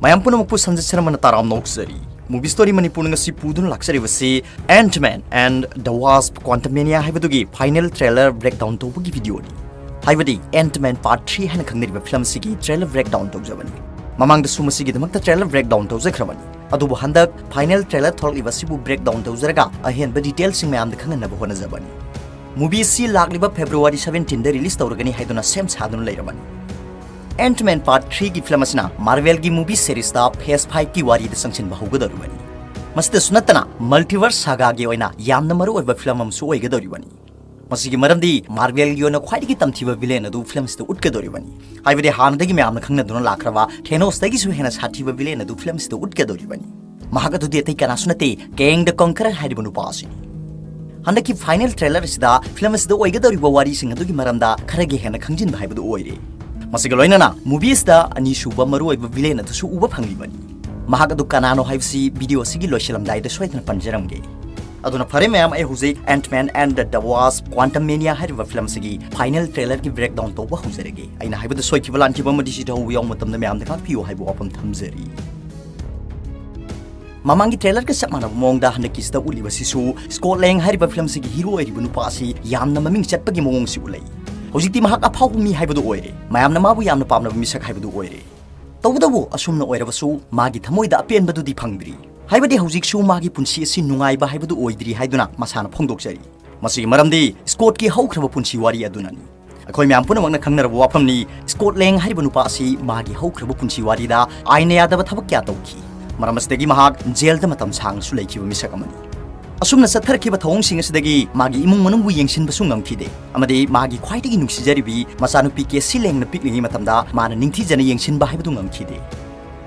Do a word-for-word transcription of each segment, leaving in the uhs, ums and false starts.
ꯃꯌꯥꯝ ꯄꯨꯝꯅꯃꯛꯄꯨ ꯁꯟꯖꯤꯠ ꯁꯔꯃꯅ ꯇꯔꯥꯝꯅ ꯑꯣꯛꯆꯔꯤ꯫ Movie Story ꯃꯅꯤꯄꯨꯔꯅ ꯉꯁꯤ ꯄꯨꯗꯨꯅ ꯂꯥꯛꯆꯔꯤꯕꯁꯤ Ant-Man and the Wasp: Quantumania ꯍꯥꯏꯕꯗꯨꯒꯤ final trailer breakdown ꯇꯧꯕꯒꯤ videoꯅꯤ꯫ ꯍꯥꯏꯕꯗꯤ Ant-Man Part three ꯍꯥꯏꯅ ꯈꯪꯅꯔꯤꯕ film ꯑꯁꯤꯒꯤ trailer breakdown ꯇꯧꯖꯕꯅꯤ꯫ ꯃꯃꯥꯡꯗꯁꯨ ꯃꯁꯤꯒꯤꯗꯃꯛꯇ trailer breakdown ꯇꯧꯖꯈ꯭ꯔꯕꯅꯤ꯫ ꯑꯗꯨꯕꯨ ꯍꯟꯗꯛ final trailer ꯊꯣꯛꯂꯛꯂꯤꯕ ꯑꯁꯤꯕꯨ breakdown ꯇꯧꯖꯔꯒ ꯑꯍꯦꯟꯕ detailꯁꯤꯡ ꯃꯌꯥꯝꯗ ꯈꯪꯍꯟꯅꯕ ꯍꯣꯠꯅꯖꯕꯅꯤ꯫ Movie ꯑꯁꯤ ꯂꯥꯛꯂꯤꯕ February seventeen ꯗ release ꯇꯧꯔꯒꯅꯤ ꯍꯥꯏꯗꯨꯅ ꯁꯦꯝ ꯁꯥꯗꯨꯅ ꯂꯩꯔꯕꯅꯤ꯫ Ant-Man Part three ꯒꯤ film ꯑꯁꯤꯅ Marvelꯒꯤ movie seriesꯇ Phase five ꯀꯤ ꯋꯥꯔꯤꯗ ꯆꯪꯁꯤꯟꯕ ꯍꯧꯒꯗꯧꯔꯤꯕꯅꯤ꯫ ꯃꯁꯤꯗꯁꯨ ꯅꯠꯇꯅ Multiverse Sagaꯒꯤ ꯑꯣꯏꯅ ꯌꯥꯝꯅ ꯃꯔꯨꯑꯣꯏꯕ film ꯑꯃꯁꯨ ꯑꯣꯏꯒꯗꯧꯔꯤꯕꯅꯤ꯫ ꯃꯁꯤꯒꯤ ꯃꯔꯝꯗꯤ Marvelꯒꯤ ꯑꯣꯏꯅ ꯈ꯭ꯋꯥꯏꯗꯒꯤ ꯇꯝꯊꯤꯕ villain ꯑꯗꯨ film ꯑꯁꯤꯗ ꯎꯠꯀꯗꯧꯔꯤꯕꯅꯤ꯫ ꯍꯥꯏꯕꯗꯤ ꯍꯥꯟꯅꯗꯒꯤ ꯃꯌꯥꯝꯅ ꯈꯪꯅꯗꯨꯅ ꯂꯥꯛꯈ꯭ꯔꯕ Thanosꯇꯒꯤꯁꯨ ꯍꯦꯟꯅ ꯁꯥꯊꯤꯕ villain ꯑꯗꯨ film ꯑꯁꯤꯗ ꯎꯠꯀꯗꯧꯔꯤꯕꯅꯤ꯫ ꯃꯍꯥꯛ ꯑꯗꯨꯗꯤ ꯑꯇꯩ ꯀꯅꯥꯁꯨ ꯅꯠꯇꯦ, Kang the Conqueror ꯍꯥꯏꯔꯤꯕ ꯅꯨꯄꯥ ꯑꯁꯤꯅꯤ꯫ ꯍꯟꯗꯛꯀꯤ final trailer ꯑꯁꯤꯗ film ꯑꯁꯤꯗ ꯑꯣꯏꯒꯗꯧꯔꯤꯕ ꯋꯥꯔꯤꯁꯤꯡ ꯑꯗꯨꯒꯤ ꯃꯔꯝꯗ ꯈꯔꯒ ꯍꯦꯟꯅ ꯈꯪꯖꯤꯟꯕ ꯍꯥꯏꯕꯗꯨ ꯑꯣꯏꯔꯦ꯫ ꯃꯁꯤꯒ ꯂꯣꯏꯅꯅ movie ꯑꯁꯤꯗ ꯑꯅꯤꯁꯨꯕ ꯃꯔꯨꯑꯣꯏꯕ villain ꯑꯗꯨꯁꯨ ꯎꯕ ꯐꯪꯂꯤꯕꯅꯤ꯫ ꯃꯍꯥꯛ ꯑꯗꯨ ꯀꯅꯥꯅꯣ ꯍꯥꯏꯕꯁꯤ video ꯑꯁꯤꯒꯤ ꯂꯣꯏꯁꯤꯜꯂꯝꯗꯥꯏꯗ ꯁꯣꯏꯗꯅ ꯄꯟꯖꯔꯝꯒꯦ꯫ ꯑꯗꯨꯅ ꯐꯔꯦ ꯃꯌꯥꯝ, ꯑꯩ ꯍꯧꯖꯤꯛ Ant-Man and the Wasp: Quantumania ꯍꯥꯏꯔꯤꯕ film ꯑꯁꯤꯒꯤ final trailerꯒꯤ breakdown ꯇꯧꯕ ꯍꯧꯖꯔꯒꯦ꯫ ꯑꯩꯅ ꯍꯥꯏꯕꯗ ꯁꯣꯏꯈꯤꯕ ꯂꯥꯟꯈꯤꯕ ꯑꯃꯗꯤ ꯁꯤꯗ ꯍꯧꯕ ꯌꯥꯎꯕ ꯃꯇꯝꯗ ꯃꯌꯥꯝꯗ ꯉꯥꯛꯄꯤꯌꯨ ꯍꯥꯏꯕ ꯋꯥꯐꯝ ꯊꯝꯖꯔꯤ꯫ ꯃꯃꯥꯡꯒꯤ trailerꯒ ꯆꯞ ꯃꯥꯟꯅꯕ ꯃꯑꯣꯡꯗ ꯍꯟꯗꯛꯀꯤꯁꯤꯗ ꯎꯠꯂꯤꯕꯁꯤꯁꯨ Scott Lang ꯍꯥꯏꯔꯤꯕ film ꯑꯁꯤꯒꯤ hero ꯑꯣꯏꯔꯤꯕ ꯅꯨꯄꯥ ꯑꯁꯤ ꯌꯥꯝꯅ ꯃꯃꯤꯡ ꯆꯠꯄꯒꯤ ꯃꯑꯣꯡꯁꯤ ꯎꯠꯂꯛꯏ꯫ ꯍꯧꯖꯤꯛꯇꯤ ꯃꯍꯥꯛ ꯑꯐꯥꯎꯕ ꯃꯤ ꯍꯥꯏꯕꯗꯨ ꯑꯣꯏꯔꯦ꯫ ꯃꯌꯥꯝꯅ ꯃꯥꯕꯨ ꯌꯥꯝꯅ ꯄꯥꯝꯅꯕ ꯃꯤꯁꯛ ꯍꯥꯏꯕꯗꯨ ꯑꯣꯏꯔꯦ꯫ ꯇꯧꯕꯇꯕꯨ ꯑꯁꯨꯝꯅ ꯑꯣꯏꯔꯕꯁꯨ ꯃꯥꯒꯤ ꯊꯃꯣꯏꯗ ꯑꯄꯦꯟꯕꯗꯨꯗꯤ ꯐꯪꯗ꯭ꯔꯤ꯫ ꯍꯥꯏꯕꯗꯤ ꯍꯧꯖꯤꯛꯁꯨ ꯃꯥꯒꯤ ꯄꯨꯟꯁꯤ ꯑꯁꯤ ꯅꯨꯡꯉꯥꯏꯕ ꯍꯥꯏꯕꯗꯨ ꯑꯣꯏꯗ꯭ꯔꯤ ꯍꯥꯏꯗꯨꯅ ꯃꯁꯥꯅ ꯐꯣꯡꯗꯣꯛꯆꯔꯤ꯫ ꯃꯁꯤꯒꯤ ꯃꯔꯝꯗꯤ Scottꯀꯤ ꯍꯧꯈ꯭ꯔꯕ ꯄꯨꯟꯁꯤ ꯋꯥꯔꯤ ꯑꯗꯨꯅꯅꯤ꯫ ꯑꯩꯈꯣꯏ ꯃꯌꯥꯝ ꯄꯨꯝꯅꯃꯛꯅ ꯈꯪꯅꯔꯕ ꯋꯥꯐꯝꯅꯤ, Scott Lang ꯍꯥꯏꯔꯤꯕ ꯅꯨꯄꯥ ꯑꯁꯤ ꯃꯥꯒꯤ ꯍꯧꯈ꯭ꯔꯕ ꯄꯨꯟꯁꯤ ꯋꯥꯔꯤꯗ ꯑꯥꯏꯟꯅ ꯌꯥꯗꯕ ꯊꯕꯛ ꯀꯌꯥ ꯇꯧꯈꯤ꯫ ꯃꯔꯝ ꯑꯁꯤꯗꯒꯤ ꯃꯍꯥꯛ jailꯗ ꯃꯇꯝ ꯁꯥꯡꯅꯁꯨ ꯂꯩꯈꯤꯕ ꯃꯤꯁꯛ ꯑꯃꯅꯤ꯫ ꯑꯁꯨꯝꯅ ꯆꯠꯊꯔꯛꯈꯤꯕ ꯊꯧꯑꯣꯡꯁꯤꯡ ꯑꯁꯤꯗꯒꯤ ꯃꯥꯒꯤ ꯏꯃꯨꯡ ꯃꯅꯨꯡꯕꯨ ꯌꯦꯡꯁꯤꯟꯕꯁꯨ ꯉꯝꯈꯤꯗꯦ, ꯑꯃꯗꯤ ꯃꯥꯒꯤ ꯈ꯭ꯋꯥꯏꯗꯒꯤ ꯅꯨꯡꯁꯤꯖꯔꯤꯕꯤ ꯃꯆꯥꯅꯨꯄꯤ Cassie Langꯅ ꯄꯤꯛꯂꯤꯉꯩ ꯃꯇꯝꯗ ꯃꯥꯅ ꯅꯤꯡꯊꯤꯖꯅ ꯌꯦꯡꯁꯤꯟꯕ ꯍꯥꯏꯕꯗꯨ ꯉꯝꯈꯤꯗꯦ꯫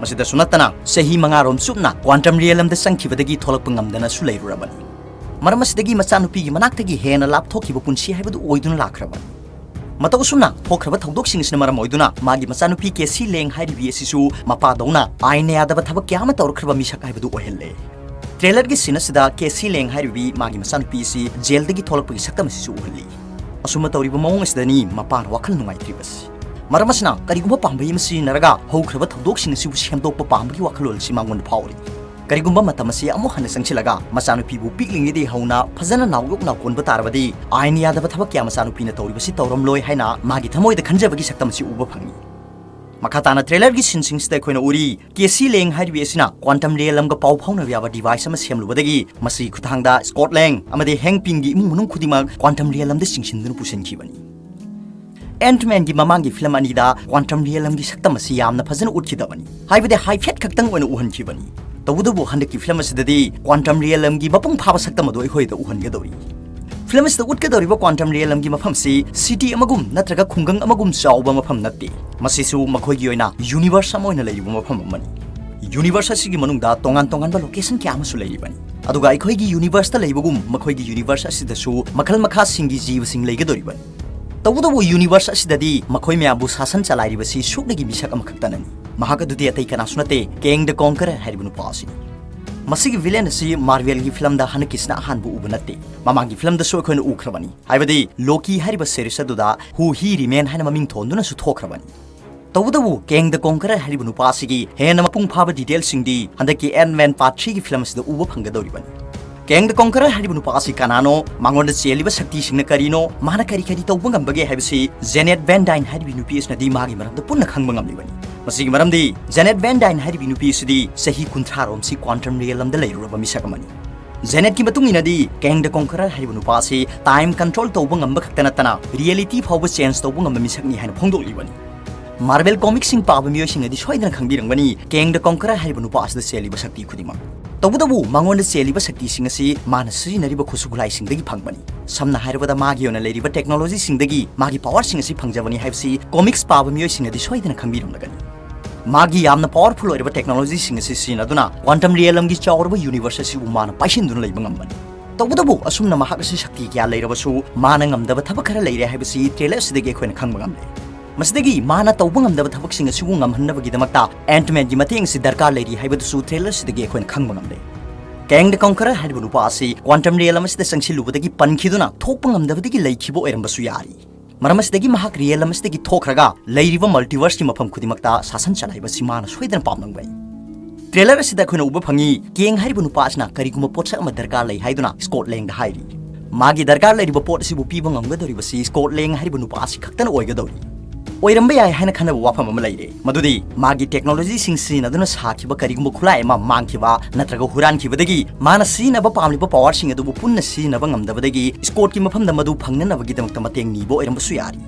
ꯃꯁꯤꯗꯁꯨ ꯅꯠꯇꯅ, ꯆꯍꯤ ꯃꯉꯥꯔꯣꯝ ꯆꯨꯞꯅ quantum realmꯗ ꯆꯪꯈꯤꯕꯗꯒꯤ ꯊꯣꯛꯂꯛꯄ ꯉꯝꯗꯅꯁꯨ ꯂꯩꯔꯨꯔꯕꯅꯤ꯫ ꯃꯔꯝ ꯑꯁꯤꯗꯒꯤ ꯃꯆꯥꯅꯨꯄꯤꯒꯤ ꯃꯅꯥꯛꯇꯒꯤ ꯍꯦꯟꯅ ꯂꯥꯞꯊꯣꯛꯈꯤꯕ ꯄꯨꯟꯁꯤ ꯍꯥꯏꯕꯗꯨ ꯑꯣꯏꯗꯨꯅ ꯂꯥꯛꯈ꯭ꯔꯕꯅꯤ꯫ ꯃꯇꯧ ꯑꯁꯨꯝꯅ ꯊꯣꯛꯈ꯭ꯔꯕ ꯊꯧꯗꯣꯛꯁꯤꯡ ꯑꯁꯤꯅ ꯃꯔꯝ ꯑꯣꯏꯗꯨꯅ ꯃꯥꯒꯤ ꯃꯆꯥꯅꯨꯄꯤ Cassie Lang ꯍꯥꯏꯔꯤꯕꯤ ꯑꯁꯤꯁꯨ ꯃꯄꯥꯗꯧꯅ ꯑꯥꯏꯟꯅ ꯌꯥꯗꯕ ꯊꯕꯛ ꯀꯌꯥ ꯑꯃ ꯇꯧꯔꯛꯈ꯭ꯔꯕ ꯃꯤꯁꯛ ꯍꯥꯏꯕꯗꯨ ꯑꯣꯏꯍꯜꯂꯦ꯫ Trailerꯒꯤ scene ꯑꯁꯤꯗ Cassie Lang ꯍꯥꯏꯔꯤꯕꯤ ꯃꯥꯒꯤ ꯃꯆꯥꯅꯨꯄꯤ ꯑꯁꯤ jailꯗꯒꯤ ꯊꯣꯛꯂꯛꯄꯒꯤ ꯁꯛꯇꯝ ꯑꯁꯤꯁꯨ ꯎꯍꯜꯂꯤ꯫ ꯑꯁꯨꯝꯅ ꯇꯧꯔꯤꯕ ꯃꯑꯣꯡ ꯑꯁꯤꯗꯅꯤ ꯃꯄꯥꯅ ꯋꯥꯈꯜ ꯅꯨꯡꯉꯥꯏꯇ꯭ꯔꯤꯕꯁꯤ꯫ ꯃꯔꯝ ꯑꯁꯤꯅ, ꯀꯔꯤꯒꯨꯝꯕ ꯄꯥꯝꯕꯩ ꯑꯃ ꯁꯤꯖꯤꯟꯅꯔꯒ ꯍꯧꯈ꯭ꯔꯕ ꯊꯧꯗꯣꯛꯁꯤꯡ ꯑꯁꯤꯕꯨ ꯁꯦꯝꯗꯣꯛꯄ ꯄꯥꯝꯕꯒꯤ ꯋꯥꯈꯜꯂꯣꯟ ꯑꯁꯤ ꯃꯉꯣꯟꯗ ꯐꯥꯎꯔꯤ꯫ ꯀꯔꯤꯒꯨꯝꯕ ꯃꯇꯝ ꯑꯁꯤ ꯑꯃꯨꯛ ꯍꯟꯅ ꯆꯪꯁꯤꯜꯂꯒ ꯃꯆꯥꯅꯨꯄꯤꯕꯨ ꯄꯤꯛꯂꯤꯉꯩꯗꯒꯤ ꯍꯧꯅ ꯐꯖꯅ ꯅꯥꯎꯌꯣꯛ ꯅꯥꯎꯀꯣꯟꯕ ꯇꯥꯔꯕꯗꯤ, ꯑꯥꯏꯟ ꯌꯥꯗꯕ ꯊꯕꯛ ꯀꯌꯥ ꯃꯆꯥꯅꯨꯄꯤꯅ ꯇꯧꯔꯤꯕꯁꯤ ꯇꯧꯔꯝꯂꯣꯏ ꯍꯥꯏꯅ ꯃꯥꯒꯤ ꯊꯃꯣꯏꯗ ꯈꯟꯖꯕꯒꯤ ꯁꯛꯇꯝ ꯑꯁꯤ ꯎꯕ ꯐꯪꯏ꯫ ꯃꯈꯥ ꯇꯥꯅ trailer ꯒꯤ scene ꯁꯤꯡꯁꯤꯗ ꯑꯩꯈꯣꯏꯅ ꯎꯔꯤ, ꯀꯦꯁꯤ ꯂꯦꯡ ꯍꯥꯏꯔꯤꯕꯤ ꯑꯁꯤꯅ quantum realm ꯒ ꯄꯥꯎ ꯐꯥꯎꯅꯕ ꯌꯥꯕ device ꯑꯃ ꯁꯦꯝꯂꯨꯕꯗꯒꯤ, ꯃꯁꯤꯒꯤ ꯈꯨꯠꯊꯥꯡꯗ ꯁ꯭ꯀꯣꯠ ꯂꯦꯡ ꯑꯃꯗꯤ ꯍꯦꯡ ꯄꯤꯡꯒꯤ ꯏꯃꯨꯡ ꯃꯅꯨꯡ ꯈꯨꯗꯤꯡꯃꯛ quantum realm ꯗ ꯆꯤꯡꯁꯤꯟꯗꯨꯅ ꯄꯨꯁꯤꯟꯈꯤꯕꯅꯤ꯫ Ant-Man ꯒꯤ ꯃꯃꯥꯡꯒꯤ film ꯑꯅꯤꯗ quantum realm ꯒꯤ ꯁꯛꯇꯝ ꯑꯁꯤ ꯌꯥꯝꯅ ꯐꯖꯅ ꯎꯠꯈꯤꯗꯕꯅꯤ, ꯍꯥꯏꯕꯗꯤ ꯍꯥꯏꯐꯦꯠ ꯈꯛꯇꯪ ꯑꯣꯏꯅ ꯎꯍꯟꯈꯤꯕꯅꯤ꯫ ꯇꯧꯕꯇꯕꯨ ꯍꯟꯗꯛꯀꯤ film ꯑꯁꯤꯗꯗꯤ quantum realm ꯒꯤ ꯃꯄꯨꯡ ꯐꯥꯕ ꯁꯛꯇꯝ ꯑꯗꯨ ꯑꯩꯈꯣꯏꯗ ꯎꯍꯟꯒꯗꯧꯔꯤ꯫ Film ꯑꯁꯤꯗ ꯎꯠꯀꯗꯧꯔꯤꯕ quantum realm ꯒꯤ ꯃꯐꯝꯁꯤ city ꯑꯃꯒꯨꯝ ꯅꯠꯇ꯭ꯔꯒ ꯈꯨꯡꯒꯪ ꯑꯃꯒꯨꯝ ꯆꯥꯎꯕ ꯃꯐꯝ ꯅꯠꯇꯦ꯫ ꯃꯁꯤꯁꯨ ꯃꯈꯣꯏꯒꯤ ꯑꯣꯏꯅ universe ꯑꯃ ꯑꯣꯏꯅ ꯂꯩꯔꯤꯕ ꯃꯐꯝ ꯑꯃꯅꯤ꯫ Universe ꯑꯁꯤꯒꯤ ꯃꯅꯨꯡꯗ ꯇꯣꯉꯥꯟ ꯇꯣꯉꯥꯟꯕ location ꯀꯌꯥ ꯑꯃꯁꯨ ꯂꯩꯔꯤꯕꯅꯤ꯫ ꯑꯗꯨꯒ ꯑꯩꯈꯣꯏꯒꯤ universe ꯇ ꯂꯩꯕꯒꯨꯝ ꯃꯈꯣꯏꯒꯤ universe ꯑꯁꯤꯗꯁꯨ ꯃꯈꯜ ꯃꯈꯥꯁꯤꯡꯒꯤ ꯖꯤꯕꯁꯤꯡ ꯂꯩꯒꯗꯧꯔꯤꯕꯅꯤ꯫ ꯇꯧꯕꯇꯕꯨ universe ꯑꯁꯤꯗꯗꯤ ꯃꯈꯣꯏ ꯃꯌꯥꯝꯕꯨ ꯁꯥꯁꯟ ꯆꯂꯥꯏꯔꯤꯕꯁꯤ ꯁꯨꯞꯅꯒꯤ ꯃꯤꯁꯛ ꯑꯃꯈꯛꯇꯅꯅꯤ꯫ ꯃꯍꯥꯛ ꯑꯗꯨꯗꯤ ꯑꯇꯩ ꯀꯅꯥꯁꯨ ꯅꯠꯇꯦ, Kang the Conqueror ꯍꯥꯏꯔꯤꯕ ꯅꯨꯄꯥ ꯑꯁꯤꯅꯤ꯫ ꯃꯁꯤꯒꯤ villain ꯑꯁꯤ Marvel ꯒꯤ film ꯗ ꯍꯟꯗꯛꯀꯤꯁꯤꯅ ꯑꯍꯥꯟꯕ ꯎꯕ ꯅꯠꯇꯦ꯫ ꯃꯃꯥꯡꯒꯤ film ꯗꯁꯨ ꯑꯩꯈꯣꯏꯅ ꯎꯈ꯭ꯔꯕꯅꯤ, ꯍꯥꯏꯕꯗꯤ Loki ꯍꯥꯏꯔꯤꯕ series ꯑꯗꯨꯗ Who He Remain ꯍꯥꯏꯅ ꯃꯃꯤꯡ ꯊꯣꯟꯗꯨꯅꯁꯨ ꯊꯣꯛꯈ꯭ꯔꯕꯅꯤ꯫ ꯇꯧꯕꯇꯕꯨ Kang the Conqueror ꯍꯥꯏꯔꯤꯕ ꯅꯨꯄꯥ ꯑꯁꯤꯒꯤ ꯍꯦꯟꯅ ꯃꯄꯨꯡ ꯐꯥꯕ detail ꯁꯤꯡꯗꯤ ꯍꯟꯗꯛꯀꯤ Ant-Man Part three ꯒꯤ film ꯑꯁꯤꯗ ꯎꯕ ꯐꯪꯒꯗꯧꯔꯤꯕꯅꯤ꯫ Kang the Conqueror ꯍꯥꯏꯔꯤꯕ ꯅꯨꯄꯥ ꯑꯁꯤ ꯀꯅꯥꯅꯣ, ꯃꯉꯣꯟꯗ ꯆꯦꯜꯂꯤꯕ ꯁꯛꯇꯤꯁꯤꯡꯅ ꯀꯔꯤꯅꯣ, ꯃꯥꯅ ꯀꯔꯤ ꯀꯔꯤ ꯇꯧꯕ ꯉꯝꯕꯒꯦ ꯍꯥꯏꯕꯁꯤ Janet Van Dyne ꯍꯥꯏꯔꯤꯕ ꯅꯨꯄꯤ ꯑꯁꯤꯅꯗꯤ ꯃꯥꯒꯤ ꯃꯔꯝꯗ ꯄꯨꯟꯅ ꯈꯪꯕ ꯉꯝꯂꯤꯕꯅꯤ꯫ ꯃꯁꯤꯒꯤ ꯃꯔꯝꯗꯤ Janet Van Dyne ꯍꯥꯏꯔꯤꯕ ꯅꯨꯄꯤ ꯑꯁꯤꯗꯤ ꯆꯍꯤ ꯀꯨꯟꯊ꯭ꯔꯥ ꯔꯣꯝꯁꯤ quantum realm ꯗ ꯂꯩꯔꯨꯔꯕ ꯃꯤꯁꯛ ꯑꯃꯅꯤ꯫ Janet ꯀꯤ ꯃꯇꯨꯡ ꯏꯟꯅꯗꯤ Kang the Conqueror ꯍꯥꯏꯔꯤꯕ ꯅꯨꯄꯥ ꯑꯁꯤ time control ꯇꯧꯕ ꯉꯝꯕ ꯈꯛꯇ ꯅꯠꯇꯅ reality ꯐꯥꯎꯕ change ꯇꯧꯕ ꯉꯝꯕ ꯃꯤꯁꯛꯅꯤ ꯍꯥꯏꯅ ꯐꯣꯡꯗꯣꯛꯂꯤꯕꯅꯤ꯫ Marvel comic ꯁꯤꯡ ꯄꯥꯕ ꯃꯤꯑꯣꯏꯁꯤꯡꯅꯗꯤ ꯁꯣꯏꯗꯅ ꯈꯪꯕꯤꯔꯝꯒꯅꯤ, Kang the Conqueror ꯍꯥꯏꯔꯤꯕ ꯅꯨꯄꯥ ꯑꯁꯤꯗ ꯆꯦꯜꯂꯤꯕ ꯁꯛꯇꯤ ꯈꯨꯗꯤꯡꯃꯛ꯫ ꯇꯧꯕꯇꯕꯨ ꯃꯉꯣꯟꯗ ꯆꯦꯜꯂꯤꯕ ꯁꯛꯇꯤꯁꯤꯡ ꯑꯁꯤ ꯃꯥꯅ ꯁꯤꯖꯤꯟꯅꯔꯤꯕ ꯈꯨꯠꯁꯨ ꯈꯨꯠꯂꯥꯏꯁꯤꯡꯗꯒꯤ ꯐꯪꯕꯅꯤ꯫ ꯁꯝꯅ ꯍꯥꯏꯔꯕꯗ, ꯃꯥꯒꯤ ꯑꯣꯏꯅ ꯂꯩꯔꯤꯕ technology ꯁꯤꯡꯗꯒꯤ ꯃꯥꯒꯤ power ꯁꯤꯡ ꯑꯁꯤ ꯐꯪꯖꯕꯅꯤ ꯍꯥꯏꯕꯁꯤ comics ꯄꯥꯕ ꯃꯤꯑꯣꯏꯁꯤꯡꯅꯗꯤ ꯁꯣꯏꯗꯅ ꯈꯪꯕꯤꯔꯝꯂꯒꯅꯤ꯫ ꯃꯥꯒꯤ ꯌꯥꯝꯅ powerful ꯑꯣꯏꯔꯕ technology ꯁꯤꯡ ꯑꯁꯤ ꯁꯤꯖꯤꯟꯅꯗꯨꯅ quantum realm ꯒꯤ ꯆꯥꯎꯔꯕ universe ꯑꯁꯤꯕꯨ ꯃꯥꯅ ꯄꯥꯏꯁꯤꯟꯗꯨꯅ ꯂꯩꯕ ꯉꯝꯕꯅꯤ꯫ ꯇꯧꯕꯇꯕꯨ ꯑꯁꯨꯝꯅ ꯃꯍꯥꯛ ꯑꯁꯤ ꯁꯛꯇꯤ ꯀꯌꯥ ꯂꯩꯔꯕꯁꯨ, ꯃꯥꯅ ꯉꯝꯗꯕ ꯊꯕꯛ ꯈꯔ ꯂꯩꯔꯦ ꯍꯥꯏꯕꯁꯤ trailer ꯑꯁꯤꯗꯒꯤ ꯑꯩꯈꯣꯏꯅ ꯈꯪꯕ ꯉꯝꯂꯦ꯫ ꯃꯁꯤꯗꯒꯤ ꯃꯥꯅ ꯇꯧꯕ ꯉꯝꯗꯕ ꯊꯕꯛꯁꯤꯡ ꯑꯁꯤꯕꯨ ꯉꯝꯍꯟꯅꯕꯒꯤꯗꯃꯛꯇ Ant-Man ꯒꯤ ꯃꯇꯦꯡ ꯑꯁꯤ ꯗꯔꯀꯥꯔ ꯂꯩꯔꯤ ꯍꯥꯏꯕꯗꯨꯁꯨ trailer ꯑꯁꯤꯗꯒꯤ ꯑꯩꯈꯣꯏꯅ ꯈꯪꯕ ꯉꯝꯂꯦ꯫ Kang the Conqueror ꯍꯥꯏꯔꯤꯕ ꯅꯨꯄꯥ ꯑꯁꯤ quantum realm ꯑꯁꯤꯗ ꯆꯪꯁꯤꯜꯂꯨꯕꯗꯒꯤ ꯄꯟꯈꯤꯗꯨꯅ ꯊꯣꯛꯄ ꯉꯝꯗꯕꯗꯒꯤ ꯂꯩꯈꯤꯕ ꯑꯣꯏꯔꯝꯕꯁꯨ ꯌꯥꯔꯤ꯫ ꯃꯔꯝ ꯑꯁꯤꯗꯒꯤ ꯃꯍꯥꯛ ꯔꯤꯌꯦꯜꯝ ꯑꯁꯤꯗꯒꯤ ꯊꯣꯛꯈ꯭ꯔꯒ ꯂꯩꯔꯤꯕ ꯃꯜꯇꯤꯚꯔꯁꯀꯤ ꯃꯐꯝ ꯈꯨꯗꯤꯡꯃꯛꯇ ꯁꯥꯁꯟ ꯆꯂꯥꯏꯕ ꯑꯁꯤ ꯃꯥꯅ ꯁꯣꯏꯗꯅ ꯄꯥꯝꯂꯝꯒꯅꯤ꯫ ꯇ꯭ꯔꯦꯂꯔ ꯑꯁꯤꯗ ꯑꯩꯈꯣꯏꯅ ꯎꯕ ꯐꯪꯉꯤ, ꯀꯦꯡ ꯍꯥꯏꯔꯤꯕ ꯅꯨꯄꯥ ꯑꯁꯤꯅ ꯀꯔꯤꯒꯨꯝꯕ ꯄꯣꯠꯁꯛ ꯑꯃ ꯗꯔꯀꯥꯔ ꯂꯩ ꯍꯥꯏꯗꯨꯅ ꯁ꯭ꯀꯣꯠ ꯂꯦꯡꯗ ꯍꯥꯏꯔꯤ꯫ ꯃꯥꯒꯤ ꯗꯔꯀꯥꯔ ꯂꯩꯔꯤꯕ ꯄꯣꯠ ꯑꯁꯤꯕꯨ ꯄꯤꯕ ꯉꯝꯒꯗꯧꯔꯤꯕꯁꯤ ꯁ꯭ꯀꯣꯠ ꯂꯦꯡ ꯍꯥꯏꯔꯤꯕ ꯅꯨꯄꯥ ꯑꯁꯤ ꯈꯛꯇꯅ ꯑꯣꯏꯒꯗꯧꯔꯤ꯫ ꯑꯣꯏꯔꯝꯕ ꯌꯥꯏ ꯍꯥꯏꯅ ꯈꯟꯅꯕ ꯋꯥꯐꯝ ꯑꯃ ꯂꯩꯔꯦ, ꯃꯗꯨꯗꯤ ꯃꯥꯒꯤ ꯇꯦꯛꯅꯣꯂꯣꯖꯤꯁꯤꯡ ꯁꯤꯖꯤꯟꯅꯗꯨꯅ ꯁꯥꯈꯤꯕ ꯀꯔꯤꯒꯨꯝꯕ ꯈꯨꯠꯂꯥꯏ ꯑꯃ ꯃꯥꯡꯈꯤꯕ ꯅꯠꯇ꯭ꯔꯒ ꯍꯨꯔꯥꯟꯈꯤꯕꯗꯒꯤ ꯃꯥꯅ ꯁꯤꯖꯤꯟꯅꯕ ꯄꯥꯝꯂꯤꯕ ꯄꯋꯥꯔꯁꯤꯡ ꯑꯗꯨꯕꯨ ꯄꯨꯟꯅ ꯁꯤꯖꯤꯟꯅꯕ ꯉꯝꯗꯕꯗꯒꯤ ꯁ꯭ꯀꯣꯠꯀꯤ ꯃꯐꯝꯗ ꯃꯗꯨ ꯐꯪꯅꯅꯕꯒꯤꯗꯃꯛꯇ ꯃꯇꯦꯡ ꯅꯤꯕ ꯑꯣꯏꯔꯝꯕꯁꯨ ꯌꯥꯔꯤ꯫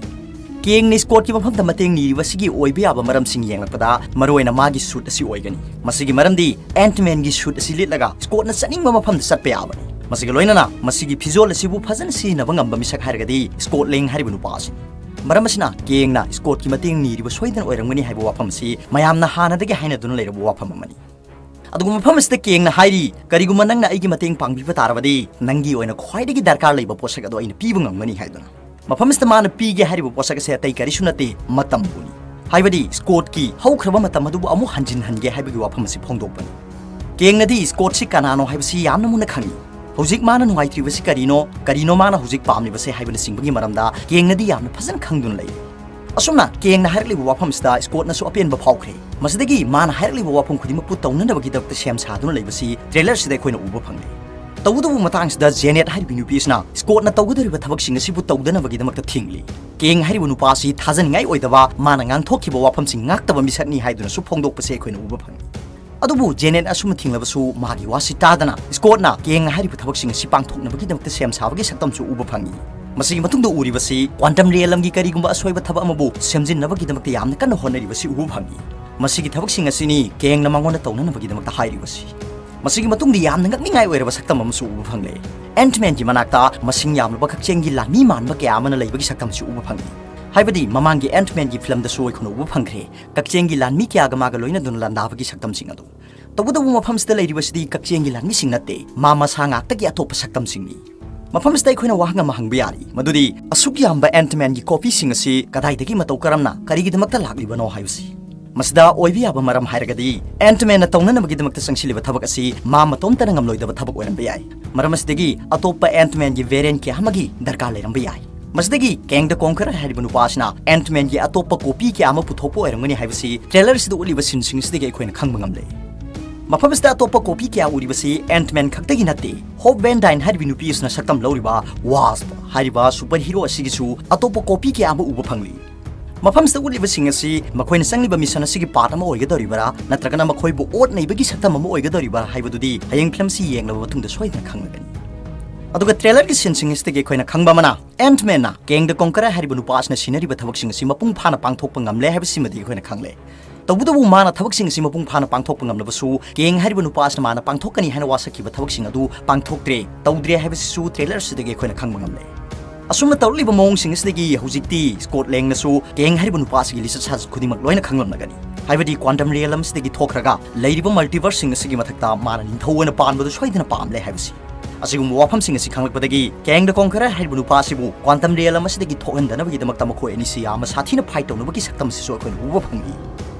ꯀꯦꯡꯅ ꯁ꯭ꯀꯣꯠꯀꯤ ꯃꯐꯝꯗ ꯃꯇꯦꯡ ꯅꯤꯔꯤꯕꯁꯤꯒꯤ ꯑꯣꯏꯕ ꯌꯥꯕ ꯃꯔꯝꯁꯤꯡ ꯌꯦꯡꯂꯛꯄꯗ ꯃꯔꯨꯑꯣꯏꯅ ꯃꯥꯒꯤ ꯁꯨꯠ ꯑꯁꯤ ꯑꯣꯏꯒꯅꯤ꯫ ꯃꯁꯤꯒꯤ ꯃꯔꯝꯗꯤ ꯑꯦꯟꯠꯃꯦꯟꯒꯤ ꯁꯨꯠ ꯑꯁꯤ ꯂꯤꯠꯂꯒ ꯁ꯭ꯀꯣꯠꯅ ꯆꯠꯅꯤꯡꯕ ꯃꯐꯝꯗ ꯆꯠꯄ ꯌꯥꯕꯅꯤ꯫ ꯃꯁꯤꯒ ꯂꯣꯏꯅꯅ ꯃꯁꯤꯒꯤ ꯐꯤꯖꯣꯜ ꯑꯁꯤꯕꯨ ꯐꯖꯅ ꯁꯤꯖꯤꯟꯅꯕ ꯉꯝꯕ ꯃꯤꯁꯛ ꯍꯥꯏꯔꯒꯗꯤ ꯁ꯭ꯀꯣꯠ ꯂꯦꯡ ꯍꯥꯏꯔꯤꯕ ꯅꯨꯄꯥ ꯑꯁꯤꯅꯤ꯫ ꯃꯔꯝ ꯑꯁꯤꯅ ꯀꯦꯡꯅ ꯁ꯭ꯀꯣꯠꯀꯤ ꯃꯇꯦꯡ ꯅꯤꯔꯤꯕ ꯁꯣꯏꯗꯅ ꯑꯣꯏꯔꯝꯒꯅꯤ ꯍꯥꯏꯕ ꯋꯥꯐꯝ ꯑꯁꯤ ꯃꯌꯥꯝꯅ ꯍꯥꯟꯅꯗꯒꯤ ꯍꯥꯏꯅꯗꯨꯅ ꯂꯩꯔꯕ ꯋꯥꯐꯝ ꯑꯃꯅꯤ꯫ ꯑꯗꯨꯒ ꯃꯐꯝ ꯑꯁꯤꯗ ꯀꯦꯡꯅ ꯍꯥꯏꯔꯤ, "ꯀꯔꯤꯒꯨꯝꯕ ꯅꯪꯅ ꯑꯩꯒꯤ ꯃꯇꯦꯡ ꯄꯥꯡꯕꯤꯕ ꯇꯥꯔꯕꯗꯤ ꯅꯪꯒꯤ ꯑꯣꯏꯅ ꯈ꯭ꯋꯥꯏꯗꯒꯤ ꯗꯔꯀꯥꯔ ꯂꯩꯕ ꯄꯣꯠꯁꯛ ꯑꯗꯨ ꯑꯩꯅ ꯄꯤꯕ ꯉꯝꯒꯅꯤ" ꯍꯥꯏꯗꯨꯅ꯫ ꯃꯐꯝ ꯑꯁꯤꯗ ꯃꯥꯅ ꯄꯤꯒꯦ ꯍꯥꯏꯔꯤꯕ ꯄꯣꯠꯁꯛ ꯑꯁꯦ ꯑꯇꯩ ꯀꯔꯤꯁꯨ ꯅꯠꯇꯦ, ꯃꯇꯝꯕꯨꯅꯤ꯫ ꯍꯥꯏꯕꯗꯤ ꯁ꯭ꯀꯣꯠꯀꯤ ꯍꯧꯈ꯭ꯔꯕ ꯃꯇꯝ ꯑꯗꯨꯕꯨ ꯑꯃꯨꯛ ꯍꯟꯖꯤꯟꯍꯟꯒꯦ ꯍꯥꯏꯕꯒꯤ ꯋꯥꯐꯝ ꯑꯁꯤ ꯐꯣꯡꯗꯣꯛꯄꯅꯤ꯫ ꯀꯦꯡꯅꯗꯤ ꯁ꯭ꯀꯣꯠꯁꯤ ꯀꯅꯥꯅꯣ ꯍꯥꯏꯕꯁꯤ ꯌꯥꯝꯅ ꯃꯨꯟꯅ ꯈꯪꯏ꯫ ꯍꯧꯖꯤꯛ ꯃꯥꯅ ꯅꯨꯡꯉꯥꯏꯇ꯭ꯔꯤꯕꯁꯤ ꯀꯔꯤꯅꯣ, ꯀꯔꯤꯅꯣ ꯃꯥꯅ ꯍꯧꯖꯤꯛ ꯄꯥꯝꯂꯤꯕꯁꯦ ꯍꯥꯏꯕꯅꯆꯤꯡꯕꯒꯤ ꯃꯔꯝꯗ ꯀꯦꯡꯅꯗꯤ ꯌꯥꯝꯅ ꯐꯖꯅ ꯈꯪꯗꯨꯅ ꯂꯩꯔꯤ꯫ ꯑꯁꯨꯝꯅ ꯀꯦꯡꯅ ꯍꯥꯏꯔꯛꯂꯤꯕ ꯋꯥꯐꯝꯁꯤꯗ ꯁ꯭ꯀꯣꯠꯅꯁꯨ ꯑꯄꯦꯟꯕ ꯐꯥꯎꯈ꯭ꯔꯦ꯫ ꯃꯁꯤꯗꯒꯤ ꯃꯥꯅ ꯍꯥꯏꯔꯛꯂꯤꯕ ꯋꯥꯐꯝ ꯈꯨꯗꯤꯡꯃꯛꯄꯨ ꯇꯧꯅꯅꯕꯒꯤꯗꯃꯛꯇ ꯁꯦꯝ ꯁꯥꯗꯨꯅ ꯂꯩꯕꯁꯤ ꯇ꯭ꯔꯦꯂꯔꯁꯤꯗ ꯑꯩꯈꯣꯏꯅ ꯎꯕ ꯐꯪꯂꯦ꯫ ꯇꯧꯕꯇꯕꯨ ꯃꯇꯥꯡꯁꯤꯗ ꯖꯦꯅꯦꯠ ꯍꯥꯏꯔꯤꯕ ꯅꯨꯄꯤ ꯑꯁꯤꯅ ꯁ꯭ꯀꯣꯠꯅ ꯇꯧꯒꯗꯧꯔꯤꯕ ꯊꯕꯛꯁꯤꯡ ꯑꯁꯤꯕꯨ ꯇꯧꯗꯅꯕꯒꯤꯗꯃꯛꯇ ꯊꯤꯡꯂꯤ꯫ ꯀꯦꯡ ꯍꯥꯏꯔꯤꯕ ꯅꯨꯄꯥ ꯑꯁꯤ ꯊꯥꯖꯅꯤꯡꯉꯥꯏ ꯑꯣꯏꯗꯕ, ꯃꯥꯅ ꯉꯥꯡꯊꯣꯛꯈꯤꯕ ꯋꯥꯐꯝꯁꯤꯡ ꯉꯥꯛꯇꯕ ꯃꯤꯁꯛꯅꯤ ꯍꯥꯏꯗꯨꯅꯁꯨ ꯐꯣꯡꯗꯣꯛꯄꯁꯦ ꯑꯩꯈꯣꯏꯅ ꯎꯕ ꯐꯪꯏ꯫ ꯑꯗꯨꯕꯨ ꯖꯦꯅꯦꯠ ꯑꯁꯨꯝꯅ ꯊꯤꯡꯂꯕꯁꯨ ꯃꯥꯒꯤ ꯋꯥꯁꯤ ꯇꯥꯗꯅ ꯁ꯭ꯀꯣꯠꯅ ꯀꯦꯡꯅ ꯍꯥꯏꯔꯤꯕ ꯊꯕꯛꯁꯤꯡ ꯑꯁꯤ ꯄꯥꯡꯊꯣꯛꯅꯕꯒꯤꯗꯃꯛꯇ ꯁꯦꯝ ꯁꯥꯕꯒꯤ ꯁꯛꯇꯝꯁꯨ ꯎꯕ ꯐꯪꯏ꯫ ꯃꯁꯤꯒꯤ ꯃꯇꯨꯡꯗ ꯎꯔꯤꯕꯁꯤ ꯀ꯭ꯋꯥꯟꯇꯝ ꯔꯤꯌꯦꯜꯝꯒꯤ ꯀꯔꯤꯒꯨꯝꯕ ꯑꯁꯣꯏꯕ ꯊꯕꯛ ꯑꯃꯕꯨ ꯁꯦꯝꯖꯤꯟꯅꯕꯒꯤꯗꯃꯛꯇ ꯌꯥꯝꯅ ꯀꯟꯅ ꯍꯣꯠꯅꯔꯤꯕꯁꯤ ꯎꯕ ꯐꯪꯏ꯫ ꯃꯁꯤꯒꯤ ꯊꯕꯛꯁꯤꯡ ꯑꯁꯤꯅꯤ ꯀꯦꯡꯅ ꯃꯉꯣꯟꯗ ꯇꯧꯅꯅꯕꯒꯤꯗꯃꯛꯇ ꯍꯥꯏꯔꯤꯕꯁꯤ꯫ ꯃꯁꯤꯒꯤ ꯃꯇꯨꯡꯗ ꯌꯥꯝꯅ ꯉꯛꯅꯤꯡꯉꯥꯏ ꯑꯣꯏꯔꯕ ꯁꯛꯇꯝ ꯑꯃꯁꯨ ꯎꯕ ꯐꯪꯂꯦ꯫ ꯑꯦꯟꯠꯃꯦꯟꯒꯤ ꯃꯅꯥꯛꯇ ꯃꯁꯤꯡ ꯌꯥꯝꯂꯕ ꯀꯛꯆꯦꯡꯒꯤ ꯂꯥꯟꯃꯤ ꯃꯥꯟꯕ ꯀꯌꯥ ꯑꯃꯅ ꯂꯩꯕꯒꯤ ꯁꯛꯇꯝꯁꯨ ꯎꯕ ꯐꯪꯏ꯫ ꯍꯥꯏꯕꯗꯤ ꯃꯃꯥꯡꯒꯤ ꯑꯦꯟꯠꯃꯦꯟꯒꯤ ꯐꯤꯂꯝꯗꯁꯨ ꯑꯩꯈꯣꯏꯅ ꯎꯕ ꯐꯪꯈ꯭ꯔꯦ, ꯀꯛꯆꯦꯡꯒꯤ ꯂꯥꯟꯃꯤ ꯀꯌꯥꯒ ꯃꯥꯒ ꯂꯣꯏꯅꯗꯨꯅ ꯂꯥꯟꯗꯥꯕꯒꯤ ꯁꯛꯇꯝꯁꯤꯡ ꯑꯗꯨ꯫ ꯇꯧꯕꯇꯕꯨ ꯃꯐꯝꯁꯤꯗ ꯂꯩꯔꯤꯕꯁꯤꯗꯤ ꯀꯛꯆꯦꯡꯒꯤ ꯂꯥꯟꯃꯤꯁꯤꯡ ꯅꯠꯇꯦ, ꯃꯥ ꯃꯁꯥ ꯉꯥꯛꯇꯒꯤ ꯑꯇꯣꯞꯄ ꯁꯛꯇꯝꯁꯤꯡꯅꯤ꯫ ꯃꯐꯝꯁꯤꯗ ꯑꯩꯈꯣꯏꯅ ꯋꯥꯍꯪ ꯑꯃ ꯍꯪꯕ ꯌꯥꯔꯤ, ꯃꯗꯨꯗꯤ ꯑꯁꯨꯛ ꯌꯥꯝꯕ ꯑꯦꯟꯠꯃꯦꯟꯒꯤ ꯀꯣꯄꯤꯁꯤꯡ ꯑꯁꯤ ꯀꯗꯥꯏꯗꯒꯤ ꯃꯇꯧ ꯀꯔꯝꯅ ꯀꯔꯤꯒꯤꯗꯃꯛꯇ ꯂꯥꯛꯂꯤꯕꯅꯣ ꯍꯥꯏꯕꯁꯤ꯫ ꯃꯁꯤꯗ ꯑꯣꯏꯕ ꯌꯥꯕ ꯃꯔꯝ ꯍꯥꯏꯔꯒꯗꯤ ꯑꯦꯟꯠꯃꯦꯟꯅ ꯇꯧꯅꯅꯕꯒꯤꯗꯃꯛꯇ ꯆꯪꯁꯤꯜꯂꯤꯕ ꯊꯕꯛ ꯑꯁꯤ ꯃꯥ ꯃꯇꯣꯝꯇꯅ ꯉꯝꯂꯣꯏꯗꯕ ꯊꯕꯛ ꯑꯣꯏꯔꯝꯕ ꯌꯥꯏ꯫ ꯃꯔꯝ ꯑꯁꯤꯗꯒꯤ ꯑꯇꯣꯞꯄ ꯑꯦꯟꯠꯃꯦꯟꯒꯤ ꯚꯦꯔꯤꯌꯟ ꯀꯌꯥ ꯑꯃꯒꯤ ꯗꯔꯀꯥꯔ ꯂꯩꯔꯝꯕ ꯌꯥꯏ꯫ ꯃꯁꯤꯗꯒꯤ Kang the Conqueror ꯍꯥꯏꯔꯤꯕ ꯅꯨꯄꯥ ꯑꯁꯤꯅ Ant-Man ꯒꯤ ꯑꯇꯣꯞꯄ copy ꯀꯌꯥ ꯑꯃ ꯄꯨꯊꯣꯛꯄ ꯑꯣꯏꯔꯝꯒꯅꯤ ꯍꯥꯏꯕꯁꯤ trailer ꯑꯁꯤꯗ ꯎꯠꯂꯤꯕ scene ꯁꯤꯡ ꯑꯁꯤꯗꯒꯤ ꯑꯩꯈꯣꯏꯅ ꯈꯪꯕ ꯉꯝꯂꯦ꯫ ꯃꯐꯝ ꯑꯁꯤꯗ ꯑꯇꯣꯞꯄ copy ꯀꯌꯥ ꯎꯔꯤꯕꯁꯤ Ant-Man ꯈꯛꯇꯒꯤ ꯅꯠꯇꯦ, Hope Van Dyne ꯍꯥꯏꯔꯤꯕ ꯅꯨꯄꯤ ꯑꯁꯤꯅ ꯁꯛꯇꯝ ꯂꯧꯔꯤꯕ Wasp ꯍꯥꯏꯔꯤꯕ super hero ꯑꯁꯤꯒꯤꯁꯨ ꯑꯇꯣꯞꯄ copy ꯀꯌꯥ ꯑꯃ ꯎꯕ ꯐꯪꯂꯤ꯫ ꯃꯐꯝꯁꯤꯗ ꯎꯠꯂꯤꯕꯁꯤꯡ ꯑꯁꯤ ꯃꯈꯣꯏꯅ ꯆꯪꯂꯤꯕ mission ꯑꯁꯤꯒꯤ part ꯑꯃ ꯑꯣꯏꯒꯗꯧꯔꯤꯕꯔꯥ, ꯅꯠꯇ꯭ꯔꯒꯅ ꯃꯈꯣꯏꯕꯨ ꯑꯣꯠ ꯅꯩꯕꯒꯤ ꯁꯛꯇꯝ ꯑꯃ ꯑꯣꯏꯒꯗꯧꯔꯤꯕꯔꯥ ꯍꯥꯏꯕꯗꯨꯗꯤ ꯍꯌꯦꯡ film ꯁꯤ ꯌꯦꯡꯂꯕ ꯃꯇꯨꯡꯗ ꯁꯣꯏꯗꯅ ꯈꯪꯂꯒꯅꯤ꯫ ꯑꯗꯨꯒ trailer ꯒꯤ scene ꯁꯤꯡ ꯑꯁꯤꯗꯒꯤ ꯑꯩꯈꯣꯏꯅ ꯈꯪꯕ ꯑꯃꯅ, Ant-Man ꯅ Kang the Conqueror ꯍꯥꯏꯔꯤꯕ ꯅꯨꯄꯥ ꯑꯁꯤꯅ ꯁꯤꯟꯅꯔꯤꯕ ꯊꯕꯛꯁꯤꯡ ꯑꯁꯤ ꯃꯄꯨꯡ ꯐꯥꯅ ꯄꯥꯡꯊꯣꯛꯄ ꯉꯝꯂꯦ ꯍꯥꯏꯕꯁꯤꯃꯗꯤ ꯑꯩꯈꯣꯏꯅ ꯈꯪꯂꯦ꯫ ꯇꯧꯕꯇꯕꯨ ꯃꯥꯅ ꯊꯕꯛꯁꯤꯡ ꯑꯁꯤ ꯃꯄꯨꯡ ꯐꯥꯅ ꯄꯥꯡꯊꯣꯛꯄ ꯉꯝꯂꯕꯁꯨ, Kang ꯍꯥꯏꯔꯤꯕ ꯅꯨꯄꯥ ꯑꯁꯤꯅ ꯃꯥꯅ ꯄꯥꯡꯊꯣꯛꯀꯅꯤ ꯍꯥꯏꯅ ꯋꯥꯁꯛꯈꯤꯕ ꯊꯕꯛꯁꯤꯡ ꯑꯗꯨ ꯄꯥꯡꯊꯣꯛꯇ꯭ꯔꯦ, ꯇꯧꯗ꯭ꯔꯦ ꯍꯥꯏꯕꯁꯤꯁꯨ trailer ꯑꯁꯤꯗꯒꯤ ꯑꯩꯈꯣꯏꯅ ꯈꯪꯕ ꯉꯝꯂꯦ꯫ ꯑꯁꯨꯝꯅ ꯇꯧꯔꯛꯂꯤꯕ ꯃꯑꯣꯡꯁꯤꯡ ꯑꯁꯤꯗꯒꯤ ꯍꯧꯖꯤꯛꯇꯤ Scott Lang ꯅꯁꯨ Kang ꯍꯥꯏꯔꯤꯕ ꯅꯨꯄꯥ ꯑꯁꯤꯒꯤ ꯂꯤꯆꯠ ꯁꯥꯖꯠ ꯈꯨꯗꯤꯡꯃꯛ ꯂꯣꯏꯅ ꯈꯪꯂꯝꯂꯒꯅꯤ꯫ ꯍꯥꯏꯕꯗꯤ quantum realm ꯑꯁꯤꯗꯒꯤ ꯊꯣꯛꯈ꯭ꯔꯒ ꯂꯩꯔꯤꯕ multiverse ꯁꯤꯡ ꯑꯁꯤꯒꯤ ꯃꯊꯛꯇ ꯃꯥꯅ ꯅꯤꯡꯊꯧ ꯑꯣꯏꯅ ꯄꯥꯟꯕꯗꯨ ꯁꯣꯏꯗꯅ ꯄꯥꯝꯂꯦ ꯍꯥꯏꯕꯁꯤ꯫ ꯑꯁꯤꯒꯨꯝꯕ ꯋꯥꯐꯝꯁꯤꯡ ꯑꯁꯤ ꯈꯪꯂꯛꯄꯗꯒꯤ Kang the Conqueror ꯍꯥꯏꯔꯤꯕ ꯅꯨꯄꯥ ꯑꯁꯤꯕꯨ quantum realm ꯑꯁꯤꯗꯒꯤ ꯊꯣꯛꯍꯟꯗꯅꯕꯒꯤꯗꯃꯛꯇ ꯃꯈꯣꯏ ꯑꯅꯤꯁꯤ ꯌꯥꯝꯅ ꯁꯥꯊꯤꯅ fight ꯇꯧꯅꯕꯒꯤ ꯁꯛꯇꯝ ꯑꯁꯤꯁꯨ ꯑꯩꯈꯣꯏꯅ ꯎꯕ ꯐꯪꯏ꯫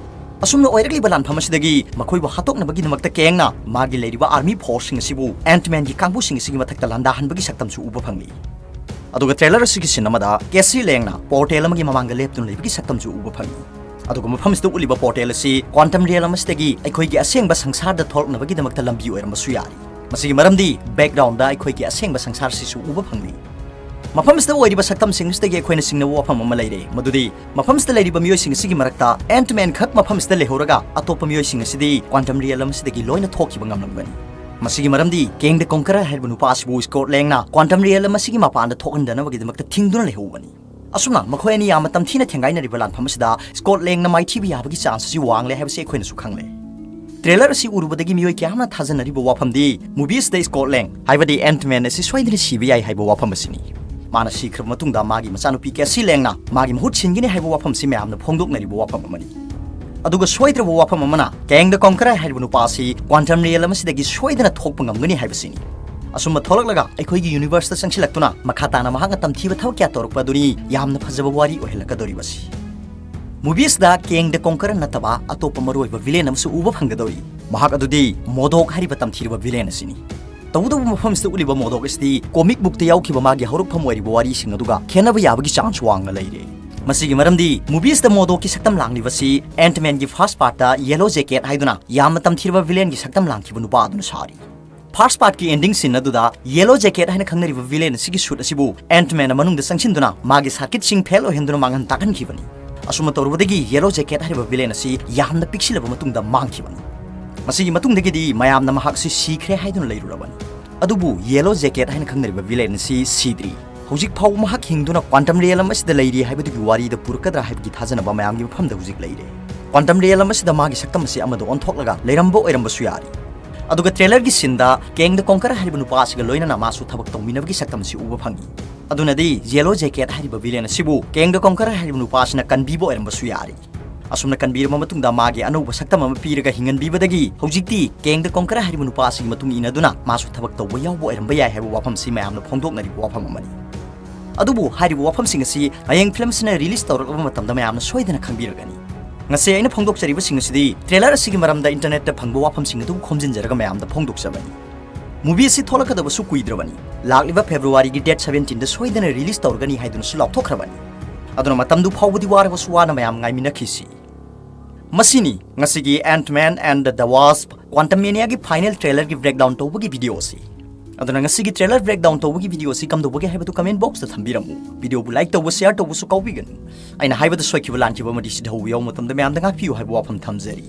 ꯑꯁꯨꯝꯅ ꯑꯣꯏꯔꯛꯂꯤꯕ ꯂꯥꯟꯐꯝ ꯑꯁꯤꯗꯒꯤ ꯃꯈꯣꯏꯕꯨ ꯍꯥꯠꯇꯣꯛꯅꯕꯒꯤꯗꯃꯛꯇ Kang ꯅ ꯃꯥꯒꯤ ꯂꯩꯔꯤꯕ army force ꯁꯤꯡ ꯑꯁꯤꯕꯨ Ant-Man ꯒꯤ ꯀꯥꯡꯕꯨꯁꯤꯡ ꯑꯁꯤꯒꯤ ꯃꯊꯛꯇ ꯂꯥꯟꯗꯥꯍꯟꯕꯒꯤ ꯁꯛꯇꯝꯁꯨ ꯎꯕ ꯐꯪꯂꯤ꯫ ꯑꯗꯨꯒ trailer ꯑꯁꯤꯒꯤ scene ꯑꯃꯗ Cassie Lang ꯅ portal ꯑꯃꯒꯤ ꯃꯃꯥꯡꯗ ꯂꯦꯞꯇꯨꯅ ꯂꯩꯕꯒꯤ ꯁꯛꯇꯝꯁꯨ ꯎꯕ ꯐꯪꯏ꯫ ꯑꯗꯨꯒ ꯃꯐꯝꯁꯤꯗ ꯎꯠꯂꯤꯕ portal ꯑꯁꯤ quantum realm ꯑꯁꯤꯗꯒꯤ ꯑꯩꯈꯣꯏꯒꯤ ꯑꯁꯦꯡꯕ ꯁꯪꯁꯥꯔꯗ ꯊꯣꯛꯂꯛꯅꯕꯒꯤꯗꯃꯛꯇ ꯂꯝꯕꯤ ꯑꯣꯏꯔꯝꯕꯁꯨ ꯌꯥꯔꯤ꯫ ꯃꯁꯤꯒꯤ ꯃꯔꯝꯗꯤ background ꯗ ꯑꯩꯈꯣꯏꯒꯤ ꯑꯁꯦꯡꯕ ꯁꯪꯁꯥꯔꯁꯤꯁꯨ ꯎꯕ ꯐꯪꯂꯤ꯫ ꯃꯐꯝꯁꯤꯗ ꯑꯣꯏꯔꯤꯕ ꯁꯛꯇꯝꯁꯤꯡ ꯑꯁꯤꯗꯒꯤ ꯑꯩꯈꯣꯏꯅ ꯆꯤꯡꯅꯕ ꯋꯥꯐꯝ ꯑꯃ ꯂꯩꯔꯦ, ꯃꯗꯨꯗꯤ ꯃꯐꯝꯁꯤꯗ ꯂꯩꯔꯤꯕ ꯃꯤꯑꯣꯏꯁꯤꯡ ꯑꯁꯤꯒꯤ ꯃꯔꯛꯇ Ant-Man ꯈꯛ ꯃꯐꯝꯁꯤꯗ ꯂꯩꯍꯧꯔꯒ ꯑꯇꯣꯞꯄ ꯃꯤꯑꯣꯏꯁꯤꯡ ꯑꯁꯤꯗꯤ quantum realm ꯑꯁꯤꯗꯒꯤ ꯂꯣꯏꯅ ꯊꯣꯛꯈꯤꯕ ꯉꯝꯂꯝꯒꯅꯤ꯫ ꯃꯁꯤꯒꯤ ꯃꯔꯝꯗꯤ Kang the Conqueror ꯍꯥꯏꯔꯤꯕ ꯅꯨꯄꯥ ꯑꯁꯤꯕꯨ Scott Lang ꯅ quantum realm ꯑꯁꯤꯒꯤ ꯃꯄꯥꯟꯗ ꯊꯣꯛꯍꯟꯗꯅꯕꯒꯤꯗꯃꯛꯇ ꯊꯤꯡꯗꯨꯅ ꯂꯩꯍꯧꯕꯅꯤ꯫ ꯑꯁꯨꯝꯅ ꯃꯈꯣꯏ ꯑꯅꯤ ꯌꯥꯝꯅ ꯇꯝꯊꯤꯅ ꯊꯦꯡꯒꯥꯏꯅꯔꯤꯕ ꯂꯥꯟꯐꯝ ꯑꯁꯤꯗ Scott Lang ꯅ ꯃꯥꯏꯊꯤꯕ ꯌꯥꯕꯒꯤ chance ꯑꯁꯤ ꯋꯥꯡꯂꯦ ꯍꯥꯏꯕꯁꯤ ꯑꯩꯈꯣꯏꯅꯁꯨ ꯈꯪꯂꯦ꯫ Trailer ꯑꯁꯤ ꯎꯔꯨꯕꯗꯒꯤ ꯃꯤꯑꯣꯏ ꯀꯌꯥ ꯑꯃꯅ ꯊꯥꯖꯅꯔꯤꯕ ꯋꯥꯐꯝꯗꯤ movie ꯁꯤꯗ Scott Lang, ꯍꯥꯏꯕꯗꯤ Ant-Man ꯑꯁꯤ ꯁꯣꯏꯗꯅ ꯁꯤꯕ ꯌꯥꯏ ꯍꯥꯏꯕ ꯋꯥꯐꯝ ꯑꯁꯤꯅꯤ꯫ ꯃꯥꯅ ꯁꯤꯈ꯭ꯔꯕ ꯃꯇꯨꯡꯗ ꯃꯥꯒꯤ ꯃꯆꯥꯅꯨꯄꯤ Cassie Lang ꯅ ꯃꯥꯒꯤ ꯃꯍꯨꯠ ꯁꯤꯟꯒꯅꯤ ꯍꯥꯏꯕ ꯋꯥꯐꯝ ꯑꯁꯤ ꯃꯌꯥꯝꯅ ꯐꯣꯡꯗꯣꯛꯅꯔꯤꯕ ꯋꯥꯐꯝ ꯑꯃꯅꯤ꯫ ꯑꯗꯨꯒ ꯁꯣꯏꯗ꯭ꯔꯕ ꯋꯥꯐꯝ ꯑꯃꯅ, Kang the Conqueror ꯍꯥꯏꯔꯤꯕ ꯅꯨꯄꯥ ꯑꯁꯤ quantum realm ꯑꯁꯤꯗꯒꯤ ꯁꯣꯏꯗꯅ ꯊꯣꯛꯄ ꯉꯝꯒꯅꯤ ꯍꯥꯏꯕꯁꯤꯅꯤ꯫ ꯑꯁꯨꯝꯅ ꯊꯣꯛꯂꯛꯂꯒ ꯑꯩꯈꯣꯏꯒꯤ universe ꯇ ꯆꯪꯁꯤꯜꯂꯛꯇꯨꯅ ꯃꯈꯥ ꯇꯥꯅ ꯃꯍꯥꯛꯅ ꯇꯝꯊꯤꯕ ꯊꯕꯛ ꯀꯌꯥ ꯇꯧꯔꯛꯄ ꯑꯗꯨꯅꯤ ꯌꯥꯝꯅ ꯐꯖꯕ ꯋꯥꯔꯤ ꯑꯣꯏꯍꯜꯂꯛꯀꯗꯧꯔꯤꯕꯁꯤ꯫ Movie ꯁꯤꯗ Kang the Conqueror ꯅꯠꯇꯕ ꯑꯇꯣꯞꯄ ꯃꯔꯨꯑꯣꯏꯕ villain ꯑꯃꯁꯨ ꯎꯕ ꯐꯪꯒꯗꯧꯔꯤ꯫ ꯃꯍꯥꯛ ꯑꯗꯨꯗꯤ MODOK ꯍꯥꯏꯔꯤꯕ ꯇꯝꯊꯤꯔꯕ villain ꯑꯁꯤꯅꯤ꯫ ꯇꯧꯕꯇꯕꯨ ꯃꯐꯝꯁꯤꯗ ꯎꯠꯂꯤꯕ ꯃꯣꯗꯣꯛ ꯑꯁꯤꯗꯤ ꯀꯣꯃꯤꯛ ꯕꯨꯛꯇ ꯌꯥꯎꯈꯤꯕ ꯃꯥꯒꯤ ꯍꯧꯔꯛꯐꯝ ꯑꯣꯏꯔꯤꯕ ꯋꯥꯔꯤꯁꯤꯡ ꯑꯗꯨꯒ ꯈꯦꯠꯅꯕ ꯌꯥꯕꯒꯤ ꯆꯥꯟꯁ ꯋꯥꯡꯅ ꯂꯩꯔꯦ꯫ ꯃꯁꯤꯒꯤ ꯃꯔꯝꯗꯤ ꯃꯨꯚꯤꯁꯇ ꯃꯣꯗꯣꯛꯀꯤ ꯁꯛꯇꯝ ꯂꯥꯡꯂꯤꯕꯁꯤ ꯑꯦꯟꯠꯃꯦꯟꯒꯤ ꯐꯥꯔꯁ ꯄꯥꯔꯠꯇ ꯌꯦꯂꯣ ꯖꯦꯀꯦꯠ ꯍꯥꯏꯗꯨꯅ ꯌꯥꯝꯅ ꯇꯝꯊꯤꯔꯕ ꯚꯤꯂꯦꯟꯒꯤ ꯁꯛꯇꯝ ꯂꯥꯡꯈꯤꯕ ꯅꯨꯄꯥ ꯑꯗꯨꯅ ꯁꯥꯔꯤ꯫ ꯐꯥꯔꯁ ꯄꯥꯔꯠꯀꯤ ꯑꯦꯟꯗꯤꯡ ꯁꯤꯟ ꯑꯗꯨꯗ ꯌꯦꯂꯣ ꯖꯦꯀꯦꯠ ꯍꯥꯏꯅ ꯈꯪꯅꯔꯤꯕ ꯚꯤꯂꯦꯟ ꯑꯁꯤꯒꯤ ꯁꯨꯠ ꯑꯁꯤꯕꯨ ꯑꯦꯟꯠꯃꯦꯟꯅ ꯃꯅꯨꯡꯗ ꯆꯪꯁꯤꯟꯗꯨꯅ ꯃꯥꯒꯤ ꯁꯥꯔꯀꯤꯠꯁꯤꯡ ꯐꯦꯜ ꯑꯣꯏꯍꯟꯗꯨꯅ ꯃꯥꯡꯍꯟ ꯇꯥꯛꯍꯟꯈꯤꯕꯅꯤ꯫ ꯑꯁꯨꯝꯅ ꯇꯧꯔꯨꯕꯗꯒꯤ ꯌꯦꯂꯣ ꯖꯦꯀꯦꯠ ꯍꯥꯏꯔꯤꯕ ꯚꯤꯂꯦꯟ ꯑꯁꯤ ꯌꯥꯝꯅ ꯄꯤꯛꯁꯤꯜꯂꯕ ꯃꯇꯨꯡꯗ ꯃꯥꯡꯈꯤꯕꯅꯤ꯫ ꯃꯁꯤꯒꯤ ꯃꯇꯨꯡꯗꯒꯤꯗꯤ ꯃꯌꯥꯝꯅ ꯃꯍꯥꯛꯁꯤ ꯁꯤꯈ꯭ꯔꯦ ꯍꯥꯏꯗꯨꯅ ꯂꯩꯔꯨꯔꯕꯅꯤ꯫ ꯑꯗꯨꯕꯨ ꯌꯦꯂꯣ ꯖꯦꯀꯦꯠ ꯍꯥꯏꯅ ꯈꯪꯅꯔꯤꯕ ꯚꯤꯂꯦꯟ ꯑꯁꯤ ꯁꯤꯗ꯭ꯔꯤ꯫ ꯍꯧꯖꯤꯛ ꯐꯥꯎꯕ ꯃꯍꯥꯛ ꯍꯤꯡꯗꯨꯅ ꯀ꯭ꯋꯥꯟꯇꯝ ꯔꯤꯌꯦꯜꯝ ꯑꯁꯤꯗ ꯂꯩꯔꯤ ꯍꯥꯏꯕꯗꯨꯒꯤ ꯋꯥꯔꯤꯗ ꯄꯨꯔꯛꯀꯗ꯭ꯔꯥ ꯍꯥꯏꯕꯒꯤ ꯊꯥꯖꯅꯕ ꯃꯌꯥꯝꯒꯤ ꯃꯐꯝꯗ ꯍꯧꯖꯤꯛ ꯂꯩꯔꯦ꯫ ꯀ꯭ꯋꯥꯟꯇꯝ ꯔꯤꯌꯦꯜꯝ ꯑꯁꯤꯗ ꯃꯥꯒꯤ ꯁꯛꯇꯝ ꯑꯁꯤ ꯑꯃꯗ ꯑꯣꯟꯊꯣꯛꯂꯒ ꯂꯩꯔꯝꯕ ꯑꯣꯏꯔꯝꯕꯁꯨ ꯌꯥꯔꯤ꯫ ꯑꯗꯨꯒ ꯇ꯭ꯔꯦꯂꯔꯒꯤ ꯁꯤꯟꯗ ꯀꯦꯡ ꯗ ꯀꯣꯡꯀꯔ ꯍꯥꯏꯔꯤꯕ ꯅꯨꯄꯥ ꯑꯁꯤꯒ ꯂꯣꯏꯅꯅ ꯃꯥꯁꯨ ꯊꯕꯛ ꯇꯧꯃꯤꯟꯅꯕꯒꯤ ꯁꯛꯇꯝ ꯑꯁꯤ ꯎꯕ ꯐꯪꯉꯤ꯫ ꯑꯗꯨꯅꯗꯤ ꯌꯦꯂꯣ ꯖꯦꯀꯦꯠ ꯍꯥꯏꯔꯤꯕ ꯚꯤꯂꯦꯟ ꯑꯁꯤꯕꯨ ꯀꯦꯡ ꯗ ꯀꯣꯡꯀꯔ ꯍꯥꯏꯔꯤꯕ ꯅꯨꯄꯥ ꯑꯁꯤꯅ ꯀꯟꯕꯤꯕ ꯑꯣꯏꯔꯝꯕꯁꯨ ꯌꯥꯔꯤ꯫ ꯑꯁꯨꯝꯅ ꯀꯟꯕꯤꯔꯕ ꯃꯇꯨꯡꯗ ꯃꯥꯒꯤ ꯑꯅꯧꯕ ꯁꯛꯇꯝ ꯑꯃ ꯄꯤꯔꯒ ꯍꯤꯡꯍꯟꯕꯤꯕꯗꯒꯤ ꯍꯧꯖꯤꯛꯇꯤ ꯀꯦꯡ ꯗ ꯀꯣꯡꯀꯔ ꯍꯥꯏꯔꯤꯕ ꯅꯨꯄꯥ ꯑꯁꯤꯒꯤ ꯃꯇꯨꯡ ꯏꯟꯅꯗꯨꯅ ꯃꯥꯁꯨ ꯊꯕꯛ ꯇꯧꯕ ꯌꯥꯎꯕ ꯑꯣꯏꯔꯝꯕ ꯌꯥꯏ ꯍꯥꯏꯕ ꯋꯥꯐꯝꯁꯤ ꯃꯌꯥꯝꯅ ꯐꯣꯡꯗꯣꯛꯅꯔꯤꯕ ꯋꯥꯐꯝ ꯑꯃꯅꯤ꯫ ꯑꯗꯨꯕꯨ ꯍꯥꯏꯔꯤꯕ ꯋꯥꯐꯝꯁꯤꯡ ꯑꯁꯤ ꯍꯌꯦꯡ ꯐꯤꯂꯝꯁꯤꯅ ꯔꯤꯂꯤꯁ ꯇꯧꯔꯛꯂꯕ ꯃꯇꯝꯗ ꯃꯌꯥꯝꯅ ꯁꯣꯏꯗꯅ ꯈꯪꯕꯤꯔꯒꯅꯤ꯫ ꯉꯁꯤ ꯑꯩꯅ ꯐꯣꯡꯗꯣꯛꯆꯔꯤꯕꯁꯤꯡ ꯑꯁꯤꯗꯤ ꯇ꯭ꯔꯦꯂꯔ ꯑꯁꯤꯒꯤ ꯃꯔꯝꯗ ꯏꯟꯇꯔꯅꯦꯠꯇ ꯐꯪꯕ ꯋꯥꯐꯝꯁꯤꯡ ꯑꯗꯨꯕꯨ ꯈꯣꯝꯖꯤꯟꯖꯔꯒ ꯃꯌꯥꯝꯗ ꯐꯣꯡꯗꯣꯛꯆꯕꯅꯤ꯫ ꯃꯨꯚꯤ ꯑꯁꯤ ꯊꯣꯛꯂꯛꯀꯗꯕꯁꯨ ꯀꯨꯏꯗ꯭ꯔꯕꯅꯤ꯫ ꯂꯥꯛꯂꯤꯕ ꯐꯦꯕ꯭ꯔꯨꯋꯥꯔꯤꯒꯤ ꯗꯦꯠ ꯁꯕꯦꯟꯇꯤꯟꯗ ꯁꯣꯏꯗꯅ ꯔꯤꯂꯤꯁ ꯇꯧꯔꯒꯅꯤ ꯍꯥꯏꯗꯨꯅꯁꯨ ꯂꯥꯎꯊꯣꯛꯈ꯭ꯔꯕꯅꯤ꯫ ꯑꯗꯨꯅ ꯃꯇꯝꯗꯨ ꯐꯥꯎꯕꯗꯤ ꯋꯥꯔꯕꯁꯨ ꯋꯥꯅ ꯃꯌꯥꯝ ꯉꯥꯏꯃꯤꯟꯅꯈꯤꯁꯤ꯫ ꯃꯁꯤꯅꯤ ꯉꯁꯤꯒꯤ Ant-Man and the Wasp Quantumaniaꯒꯤ ꯐꯥꯏꯅꯦꯜ ꯇ꯭ꯔꯦꯂꯔꯒꯤ ꯕ꯭ꯔꯦꯛꯗꯥꯎꯟ ꯇꯧꯕꯒꯤ ꯚꯤꯗꯤꯑꯣ ꯑꯁꯤ꯫ ꯑꯗꯨꯅ ꯉꯁꯤꯒꯤ ꯇ꯭ꯔꯦꯂꯔ ꯕ꯭ꯔꯦꯛꯗꯥꯎꯟ ꯇꯧꯕꯒꯤ ꯚꯤꯗꯤꯑꯣ ꯑꯁꯤ ꯀꯝꯗꯧꯕꯒꯦ ꯍꯥꯏꯕꯗꯨ ꯀꯃꯦꯟ ꯕꯣꯛꯁꯇ ꯊꯝꯕꯤꯔꯝꯃꯨ꯫ ꯚꯤꯗꯤꯑꯣꯕꯨ ꯂꯥꯏꯛ ꯇꯧꯕ, ꯁꯦꯌꯔ ꯇꯧꯕꯁꯨ ꯀꯥꯎꯕꯤꯒꯅꯨ꯫ ꯑꯩꯅ ꯍꯥꯏꯕꯗ ꯁꯣꯏꯈꯤꯕ ꯂꯥꯟꯈꯤꯕ ꯑꯃꯗꯤ ꯁꯤꯙꯧ ꯌꯥꯎꯕ ꯃꯇꯝꯗ ꯃꯌꯥꯝꯗ ꯉꯥꯛꯄꯤꯌꯨ ꯍꯥꯏꯕ ꯋꯥꯐꯝ ꯊꯝꯖꯔꯤ꯫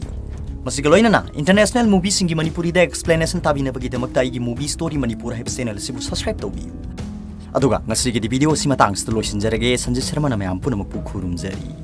ꯃꯁꯤꯒ ꯂꯣꯏꯅꯅ ꯏꯟꯇꯔꯅꯦꯁꯅꯦꯜ ꯃꯨꯚꯤꯁꯤꯡꯒꯤ ꯃꯅꯤꯄꯨꯔꯤꯗ ꯑꯦꯛꯁꯄ꯭ꯂꯦꯅꯦꯁꯟ ꯇꯥꯕꯤꯅꯕꯒꯤꯗꯃꯛꯇ ꯑꯩꯒꯤ ꯃꯨꯚꯤ ꯁ꯭ꯇꯣꯔꯤ ꯃꯅꯤꯄꯨꯔ ꯍꯥꯏꯕ ꯆꯦꯅꯦꯜ ꯑꯁꯤꯕꯨ ꯁꯕꯁꯀ꯭ꯔꯥꯏꯕ ꯇꯧꯕꯤꯌꯨ꯫ ꯑꯗꯨꯒ ꯉꯁꯤꯒꯤꯗꯤ ꯚꯤꯗꯤꯑꯣ ꯑꯁꯤ ꯃꯇꯥꯡꯁꯤꯗ ꯂꯣꯏꯁꯤꯟꯖꯔꯒꯦ꯫ ꯁꯟꯖꯤꯠ ꯁꯔꯃꯅ ꯃꯌꯥꯝ ꯄꯨꯝꯅꯃꯛꯄꯨ ꯈꯨꯔꯨꯝꯖꯔꯤ꯫